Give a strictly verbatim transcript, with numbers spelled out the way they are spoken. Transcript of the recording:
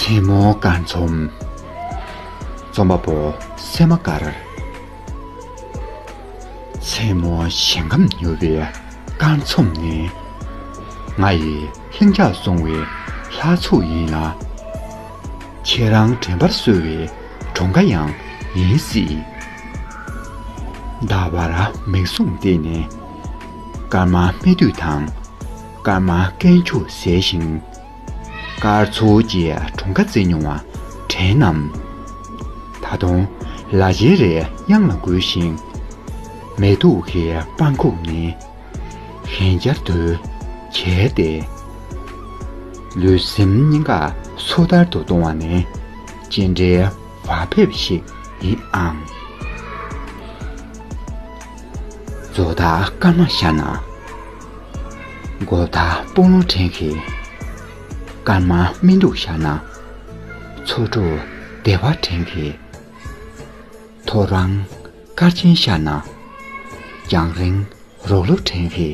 མཚན་མོ་སྐར་ཚོམས། རྩོམ་པ་པོ་སད་མ་ཀར། མཚན་མོ་ཞིང་ཁམས་མྱུར་བའི་སྐར་ཚོམས་ནི། ང་ཡི་ལྷིང་འཇགས་སྲུང་བའི་ལྷ་ཚོགས་ཡིན་ལ། ཁྱེད་རང་དྲན་པར་གསོ་བའི་གྲངས་ཀ་ཡང་ཡིན་སྲིད། ཟླ་བར་མིག་ཟུང་གཏད་ནས། སྐར་མ་སྨད་དུས་དང་། སྐར་མ་སྐྱེས་མཆོག་ཟེར་ཞིང་། སྐར་ཚོགས་ཀྱི་གྲངས་ཀ་བརྩི་མྱོང་བ་དྲན་ནམ། ད་དུང་ལ་བྱེ་རེ་དབྱངས་ལ་འགུལ་ཞིང་། མེ་ཏོག་གི་པང་ཁུག་ནི། ཞེན་ཆགས་དུ་གྱེས་ཏེ། ལུས་སེམས་གཉིས་ཀ་སོ་ཐར་དུ་གཏོང་བ་ནི། ཅི་འདྲའི་བག་ཕེབས་ཤིག་ཡིན་ཨང་། རྫོགས་མཐའ་སྐར་མ་ཤར་ན། འགོ་མཐའ་སྤོ་ལོ་དྲན་གི། སྐར་མ་སྨིན་དྲུག་ཤར་ན། ཚོགས་དྲུག་བདེ་བ་དྲན་གི། ཐོ་རངས་སྐར་ཆེན་ཤར་ན། རྒྱང་རིང་རོགས་ལུ་དྲན་གི།